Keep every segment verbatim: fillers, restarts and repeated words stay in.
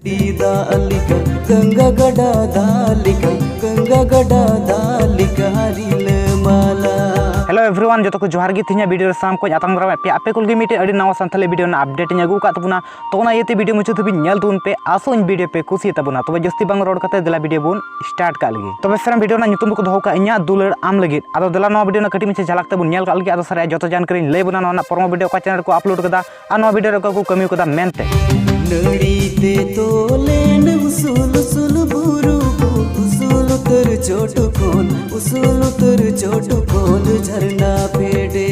ᱫᱟᱜ ᱞᱮᱠᱟ, ᱜᱚᱝᱜᱟ ᱜᱟᱰᱟ ᱫᱟᱜ ᱞᱮᱠᱟ, ᱜᱚᱝᱜᱟ ᱜᱟᱰᱟ ᱫᱟᱜ ᱞᱮᱠᱟ ᱨᱤᱞᱟᱹᱢᱟᱞᱟ᱾ Hello everyone, ᱡᱚᱛᱚ ᱠᱚ ᱡᱚᱦᱟᱨ ᱜᱮ᱾ ᱛᱮᱦᱮᱧᱟᱜ ᱵᱷᱤᱰᱤᱭᱳ ᱨᱮ ᱥᱟᱱᱟᱢ ᱠᱚᱧ ᱟᱛᱟᱝ ᱫᱟᱨᱟᱢᱮᱫ ᱯᱮᱭᱟ᱾ ᱟᱯᱮ ᱠᱚ ᱞᱟᱹᱜᱤᱫ ᱢᱤᱫᱴᱮᱱ ᱟᱹᱰᱤ ᱱᱟᱣᱟ ᱥᱟᱱᱛᱟᱲᱤ ᱵᱷᱤᱰᱤᱭᱳ ᱨᱮᱱᱟᱜ ᱟᱯᱰᱮᱴ ᱤᱧ ᱟᱹᱜᱩ ᱟᱠᱟᱫ ᱛᱟᱵᱚᱱᱟ᱾ ᱛᱚ ᱚᱱᱟ ᱤᱭᱟᱹᱛᱮ ᱵᱷᱤᱰᱤᱭᱳ ᱢᱩᱪᱟᱹᱫ ᱫᱷᱟᱹᱵᱤᱡ ᱧᱮᱞ ᱛᱟᱵᱚᱱ ᱯᱮ᱾ ᱟᱥᱚᱜ ᱟᱹᱧ ᱵᱷᱤᱰᱤᱭᱳ ᱯᱮ ᱠᱩᱥᱤᱭᱟᱜ ᱛᱟᱵᱚᱱᱟ᱾ ᱛᱚᱵᱮ ᱡᱟᱹᱥᱛᱤ ᱵᱟᱝ ᱨᱚᱲ ᱠᱟᱛᱮ ᱫᱮᱞᱟ ᱵᱷᱤᱰᱤᱭᱳ ᱵᱚᱱ ᱥᱴᱟᱨᱴ ᱠᱟᱜ ᱞᱮᱜᱮ᱾ ᱛᱚᱵᱮ ᱯᱷᱨᱮᱱᱰ, ᱵᱷᱤᱰᱤᱭᱳ ᱨᱮᱱᱟᱜ ᱧᱩᱛᱩᱢ ᱫᱚᱠᱚ ᱫᱚᱦᱚ ᱠᱟᱜᱼᱟ ᱤᱧᱟᱹᱜ ᱫᱩᱞᱟᱹᱲ ᱟᱢ ᱞᱟᱹᱜᱤᱫ᱾ ᱟᱫᱚ ᱫᱮᱞᱟ ᱱᱚᱣᱟ ᱵᱷᱤᱰᱤᱭᱳ ᱨᱮᱱᱟᱜ ᱠᱟᱹᱴᱤᱡ ᱢᱟᱪᱷᱟ ᱡᱷᱟᱞᱟᱠ ᱛᱮᱵᱚᱱ ᱧᱮᱞ ᱠᱟᱜ ᱞᱮᱜᱮ᱾ ᱟᱫᱚ ᱥᱟᱨᱮ ᱡᱚᱛᱚ ᱡᱟᱱᱠᱟᱨᱤᱧ ᱞᱟᱹᱭ ᱵᱚᱱᱟ ᱱᱚᱣᱟ ᱨᱮᱱᱟᱜ ᱯᱨᱚᱢᱳ ᱵᱷᱤᱰᱤᱭᱳ ᱚᱠᱟ ᱪᱮᱱᱮᱞ ᱨᱮᱠᱚ ᱟᱯᱞᱳᱰ ᱠᱟᱫᱟ ᱟᱨ ᱱᱚᱣᱟ ᱵᱷᱤᱰᱤᱭᱳ ᱨᱮ ᱚᱠᱟ ᱠᱚ ᱠᱟᱹᱢᱤ ᱠᱟᱫᱟ ᱢᱮᱱᱛᱮ᱾ ᱱᱟᱹᱲᱤ ᱛᱮ ᱛᱚᱞᱮᱱ ᱩᱥᱩᱞ ᱩᱥᱩᱞ ᱵᱩᱨᱩ ᱠᱚ, ᱩᱥᱩᱞ ᱩᱛᱟᱹᱨ ᱪᱚᱴ ᱠᱷᱚᱱ, ᱩᱥᱩᱞ ᱩᱛᱟᱹᱨ ᱪᱚᱴ ᱠᱷᱚᱱ ᱡᱷᱟᱨᱱᱟ ᱯᱷᱮᱰᱮ᱾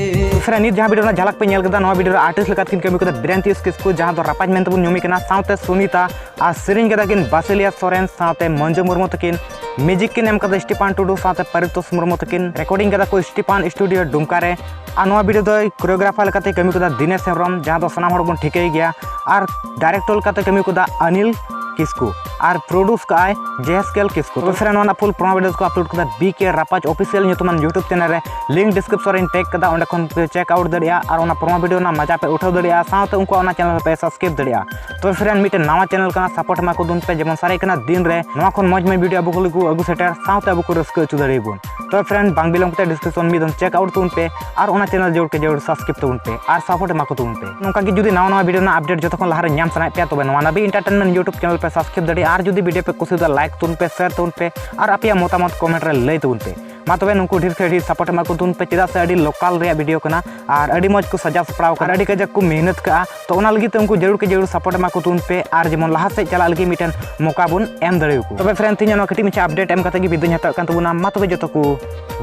ᱯᱷᱨᱮᱱᱰ, ᱱᱤᱛ ᱡᱟᱦᱟᱸ ᱵᱷᱤᱰᱤᱭᱳ ᱨᱮᱱᱟᱜ ᱡᱷᱟᱞᱟᱠ ᱯᱮ ᱧᱮᱞ ᱠᱮᱫᱟ, ᱱᱚᱣᱟ ᱵᱷᱤᱰᱤᱭᱳ ᱨᱮ ᱟᱨᱴᱤᱥᱴ ᱞᱮᱠᱟᱛᱮ ᱠᱤᱱ ᱠᱟᱹᱢᱤ ᱠᱟᱫᱟ ᱵᱤᱨᱮᱱᱛᱤᱭᱚᱥ ᱠᱤᱥᱠᱩ, ᱡᱟᱦᱟᱸ ᱫᱚ ᱨᱟᱯᱟᱡᱽ ᱢᱮᱱᱛᱮ ᱵᱚᱱ ᱧᱩᱢᱮ ᱠᱟᱱᱟ, ᱥᱟᱶᱛᱮ ᱥᱩᱱᱤᱛᱟ, ᱟᱨ ᱥᱮᱨᱮᱧ ᱠᱟᱫᱟ ᱠᱤᱱ ᱵᱟᱥᱤᱞᱤᱭᱟ ᱥᱚᱨᱮᱱ ᱥᱟᱶᱛᱮ ᱢᱚᱧᱡᱩ ᱢᱩᱨᱢᱩ ᱛᱟᱹᱠᱤᱱ᱾ ᱢᱤᱣᱡᱤᱠ ᱠᱤᱱ ᱮᱢ ᱠᱟᱫᱟ ᱥᱴᱤᱯᱟᱱ ᱴᱩᱰᱩ ᱥᱟᱶᱛᱮ ᱯᱟᱨᱤᱛᱳᱥ ᱢᱩᱨᱢᱩ ᱛᱟᱹᱠᱤᱱ᱾ ᱨᱮᱠᱚᱨᱰᱤᱝ ᱠᱟᱫᱟ ᱠᱚ ᱥᱴᱤᱯᱟᱱ ᱥᱴᱩᱰᱤᱭᱳ ᱰᱩᱢᱠᱟ ᱨᱮ᱾ ᱟᱨ ᱱᱚᱣᱟ ᱵᱷᱤᱰᱤᱭᱳ ᱫᱚᱭ ᱠᱳᱨᱤᱭᱳᱜᱨᱟᱯᱷᱟᱨ ᱞᱮᱠᱟᱛᱮ ᱠᱟᱹᱢᱤ ᱠᱟᱫᱟ ᱫᱤᱱᱮᱥ ᱦᱮᱢᱵᱨᱚᱢ, ᱡᱟᱦᱟᱸ ᱫᱚ ᱥᱟᱱᱟᱢ ᱦᱚᱲ ᱵᱚᱱ ᱴᱷᱤᱠᱟᱹᱭ ᱜᱮᱭᱟ᱾ ᱟᱨ ᱰᱟᱭᱨᱮᱠᱴᱚᱨ ᱞᱮᱠᱟᱛᱮ ᱠᱟᱹᱢᱤ ᱠᱟᱫᱟ ᱚᱱᱤᱞ ᱠᱤᱥᱠᱩ᱾ ᱟᱨ ᱯᱨᱚᱰᱩᱥ ᱠᱟᱜᱼᱟᱭ ᱡᱮᱦᱮᱥᱠᱮᱞ ᱠᱤᱥᱠᱩ᱾ ᱛᱚᱵᱮ ᱯᱷᱨᱮᱱᱰ, ᱱᱚᱣᱟ ᱨᱮᱱᱟᱜ ᱯᱷᱩᱞ ᱯᱨᱚᱢᱳ ᱵᱷᱤᱰᱤᱭᱳ ᱠᱚ ᱟᱯᱞᱳᱰ ᱠᱟᱫᱟ ᱵᱤ ᱠᱮ ᱨᱟᱯᱟᱡᱽ ᱚᱯᱷᱤᱥᱤᱭᱟᱞ ᱧᱩᱛᱩᱢᱟᱱ YouTube ᱪᱮᱱᱮᱞ ᱨᱮ᱾ ᱞᱤᱝᱠ ᱰᱤᱥᱠᱨᱤᱯᱥᱚᱱ ᱨᱮᱧ ᱴᱮᱜᱽ ᱠᱟᱫᱟ, ᱚᱸᱰᱮ ᱠᱷᱚᱱ ᱯᱮ ᱪᱮᱠ ᱟᱣᱩᱴ ᱫᱟᱲᱮᱭᱟᱜᱼᱟ ᱟᱨ ᱚᱱᱟ ᱯᱨᱚᱢᱳ ᱵᱷᱤᱰᱤᱭᱳ ᱨᱮᱱᱟᱜ ᱢᱟᱡᱟ ᱯᱮ ᱩᱴᱷᱟᱹᱣ ᱫᱟᱲᱮᱭᱟᱜᱼᱟ, ᱥᱟᱶᱛᱮ ᱩᱱᱠᱩᱣᱟᱜ ᱚᱱᱟ ᱪᱮᱱᱮᱞ ᱯᱮ ᱥᱟᱵᱥᱠᱨᱟᱭᱤᱵ ᱫᱟᱲᱮᱭᱟᱜᱼᱟ᱾ ᱛᱚᱵᱮ ᱯᱷᱨᱮᱱᱰ, ᱢᱤᱫᱴᱮᱱ ᱱᱟᱣᱟ ᱪᱮᱱᱮᱞ ᱠᱟᱱᱟ, ᱥᱟᱯᱳᱨᱴ ᱮᱢᱟ ᱠᱚ ᱛᱟᱵᱚᱱ ᱯᱮ, ᱡᱮᱢᱚᱱ ᱥᱟᱨᱮᱡ ᱠᱟᱱᱟ ᱫᱤᱱ ᱨᱮ ᱱᱚᱣᱟ ᱠᱷᱚᱱ ᱢᱚᱡᱽ ᱢᱚᱡᱽ ᱵᱷᱤᱰᱤᱭᱳ ᱟᱵᱚ ᱠᱚ ᱞᱟᱹᱜᱤᱫ ᱠᱚ ᱟᱹᱜᱩ ᱥᱮᱴᱮᱨ, ᱥᱟᱶᱛᱮ ᱟᱵᱚ ᱠᱚ ᱨᱟᱹᱥᱠᱟᱹ ᱦᱚᱪᱚ ᱫᱟᱲᱮᱭᱟᱵᱚᱱ᱾ ᱛᱚᱵᱮ ᱯᱷᱨᱮᱱᱰ, ᱵᱟᱝ ᱵᱤᱞᱚᱢ ᱠᱟᱛᱮ ᱰᱤᱥᱠᱨᱤᱯᱥᱚᱱ ᱢᱤᱫ ᱫᱚᱢ ᱪᱮᱠ ᱟᱣᱩᱴ ᱛᱟᱵᱚᱱ ᱯᱮ ᱟᱨ ᱚᱱᱟ ᱪᱮᱱᱮᱞ ᱡᱟᱹᱨᱩᱲ ᱠᱮ ᱡᱟᱹᱨᱩᱲ ᱥᱟᱵᱥᱠᱨᱟᱭᱤᱵ ᱛᱟᱵᱚᱱ ᱯᱮ ᱟᱨ ᱥᱟᱯᱳᱨᱴ ᱮᱢᱟ ᱠᱚ ᱛᱟᱵᱚᱱ ᱯᱮ᱾ ᱱᱚᱝᱠᱟ ᱜᱮ ᱡᱩᱫᱤ ᱱᱟᱣᱟ ᱱᱟᱣᱟ ᱵᱷᱤᱰᱤᱭᱳ ᱨᱮᱱᱟᱜ ᱟᱯᱰᱮᱴ ᱡᱚᱛᱚ ᱠᱷᱚᱱ ᱞᱟᱦᱟ ᱨᱮ ᱧᱟᱢ ᱥᱟᱱᱟᱭᱮᱫ ᱯᱮᱭᱟ, ᱛᱚᱵᱮ ᱱᱚᱣᱟ ᱱᱟᱵᱤ ᱮᱱᱴᱟᱨᱴᱮᱱᱢᱮᱱᱴ YouTube ᱪᱮᱱᱮᱞ ᱯᱮ ᱥᱟᱵᱥᱠᱨᱟᱭᱤᱵ ᱫᱟᱲᱮᱭᱟᱜᱼᱟ᱾ ᱟᱨ ᱡᱩᱫᱤ ᱵᱷᱤᱰᱤᱭᱳ ᱯᱮ ᱠᱩᱥᱤᱭᱟᱫᱟ, ᱞᱟᱭᱤᱠ ᱛᱟᱵᱚᱱ ᱯᱮ, ᱥᱮᱭᱟᱨ ᱛᱟᱵᱚᱱ ᱯᱮ ᱟᱨ ᱟᱯᱮᱭᱟᱜ ᱢᱚᱛᱟᱢᱚᱛ ᱠᱚᱢᱮᱱᱴ ᱨᱮ ᱞᱟᱹᱭ ᱛᱟᱵᱚᱱ ᱯᱮ᱾ ᱢᱟ ᱛᱚᱵᱮ ᱱᱩᱠᱩ ᱰᱷᱮᱨ ᱥᱮ ᱰᱷᱮᱨ ᱥᱟᱯᱳᱨᱴ ᱮᱢᱟ ᱠᱚ ᱛᱟᱵᱚᱱ ᱯᱮ, ᱪᱮᱫᱟᱜ ᱥᱮ ᱟᱹᱰᱤ ᱞᱳᱠᱟᱞ ᱨᱮᱭᱟᱜ ᱵᱷᱤᱰᱤᱭᱳ ᱠᱟᱱᱟ ᱟᱨ ᱟᱹᱰᱤ ᱢᱚᱡᱽ ᱠᱚ ᱥᱟᱡᱟᱣ ᱥᱟᱯᱲᱟᱣ ᱠᱟᱜᱼᱟ, ᱟᱹᱰᱤ ᱠᱟᱡᱟᱠ ᱠᱚ ᱢᱮᱦᱱᱚᱛ ᱠᱟᱜᱼᱟ᱾ ᱛᱚ ᱚᱱᱟ ᱞᱟᱹᱜᱤᱫ ᱛᱮ ᱩᱱᱠᱩ ᱡᱟᱹᱨᱩᱲ ᱠᱮ ᱡᱟᱹᱨᱩᱲ ᱥᱟᱯᱳᱨᱴ ᱮᱢᱟ ᱠᱚ ᱛᱟᱵᱚᱱ ᱯᱮ ᱟᱨ ᱡᱮᱢᱚᱱ ᱞᱟᱦᱟ ᱥᱮᱫ ᱪᱟᱞᱟᱜ ᱞᱟᱹᱜᱤᱫ ᱢᱤᱫᱴᱮᱱ ᱢᱚᱠᱟ ᱵᱚᱱ ᱮᱢ ᱫᱟᱲᱮᱭᱟᱠᱚ᱾ ᱛᱚᱵᱮ ᱯᱷᱨᱮᱱᱰ, ᱛᱮᱦᱮᱧ ᱱᱚᱣᱟ ᱠᱟᱹᱴᱤᱡ ᱢᱟᱪᱷᱟ ᱟᱯᱰᱮᱴ ᱮᱢ ᱠᱟᱛᱮ ᱜᱮ ᱵᱤᱫᱟᱹᱧ ᱦᱟᱛᱟᱣᱮᱫ ᱠᱟᱱ ᱛᱟᱵᱚᱱᱟ᱾ ᱢᱟ ᱛᱚᱵᱮ ᱡᱚᱛᱚ ᱠᱚ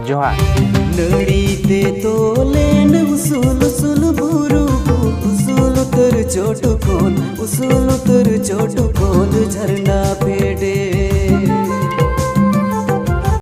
ᱡᱚᱦᱟᱨ᱾ ᱱᱟᱹᱲᱤ ᱛᱮ ᱛᱚᱞᱮᱱ ᱩᱥᱩᱞ ᱩᱥᱩᱞ ᱵᱩᱨᱩ ᱠᱚ, ᱩᱥᱩᱞ ᱩᱛᱟᱹᱨ ᱪᱚᱴ ᱠᱷᱚᱱ, ᱩᱥᱩᱞ ᱩᱛᱟᱹᱨ ᱪᱚᱴ ᱠᱷᱚᱱ ᱡᱷᱟᱨᱱᱟ